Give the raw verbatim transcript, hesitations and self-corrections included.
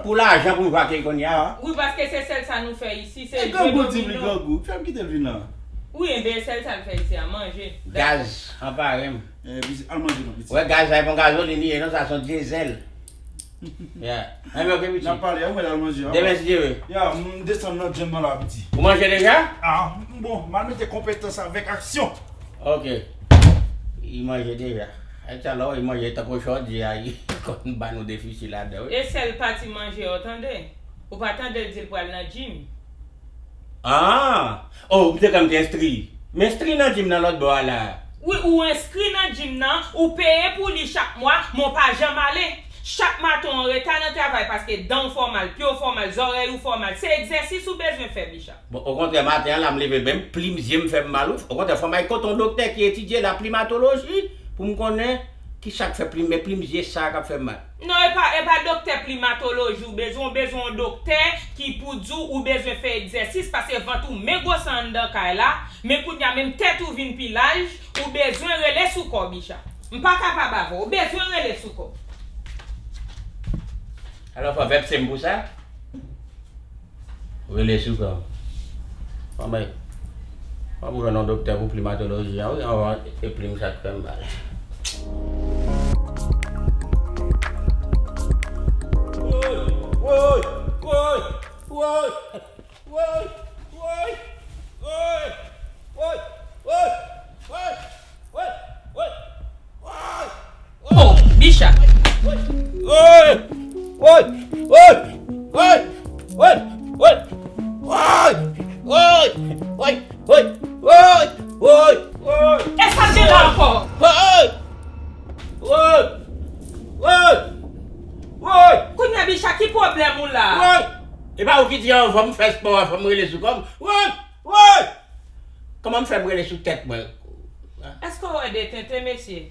Pou lajan pou jwake kounye a. Wi, paske se sèl sa nou fè isi, se jwe domino. Grangou, di m li grangou. Fè m kite l vin la. Wi, enben, sèl sa l fè isi a, manje. Gaz, anpare m. Eh, pitit, al manje non, pitit. Wè, gaz la, e pa yon gazolin li ye non, sa se yon dyezèl. Ya. Enben, oke, pitit. N ap pale, an mwen al manje. Demen, si Dye vle. Ya, m desann nan djenm nan la, pitit. Ou manje deja? Ah, bon, m al mete konpetans avèk aksyon. Oke. Li manje deja. Ay, talè, li manje tankou chòdyè a, li konn ba nou defisi ladan, wi. E sèl pati manje yo, tande. Ou pa tande l di l pral nan gym. Ah! Oh, m te kwè m te enskri. M enskri nan gym nan lòt bò a la. Wi, ou enskri nan gym nan, ou peye pou li chak mwa, men w pa janm ale. Chak maten w anreta nan travay paske dan w fè w mal, pye w fè w mal, zòrèy ou fè w mal. Se egzèsis ou bezwen fè, Bicha. Bon, okontrè, maten an la, m leve, menm plim zye m fè m mal, wi. Okontrè, fò m al kote yon doktè ki etidye laplimatoloji pou m konnen ki sa k fè plim, men plim zye sa k ap fè m mal. Non, e pa, e pa doktè plimatoloji w bezwen, ou bezwen yon doktè ki pou di w ou bezwen fè egzèsis, paske vant ou men gwo sa anndan kay la, men kounye a menm tèt ou vin pi laj, ou bezwen rele sou kò w, Bicha. M pa kapab avè w, ou bezwen rele sou kò w. Alò, fò vèpse m pou sa? Rele sou kò m. Anmwey. Fò m jwenn yon doktè pou plimatoloji an, wi, anvan e plim sa k fè m mal. Woy! Woy! Woy! Woy! Woy! Woy! Woy! Woy! Woy! Woy! Woy! Woy! Woy! Woy! Oh, Bicha. E sa l gen la ankò? Kounye a, Bicha, ki pwoblèm ou la? E pa ou ki di anvan m fè spò a, fò m rele sou kò m? Woy! Woy! Kòman m fè m rele sou tèt mwen? Èske w wè de tenten, mesye?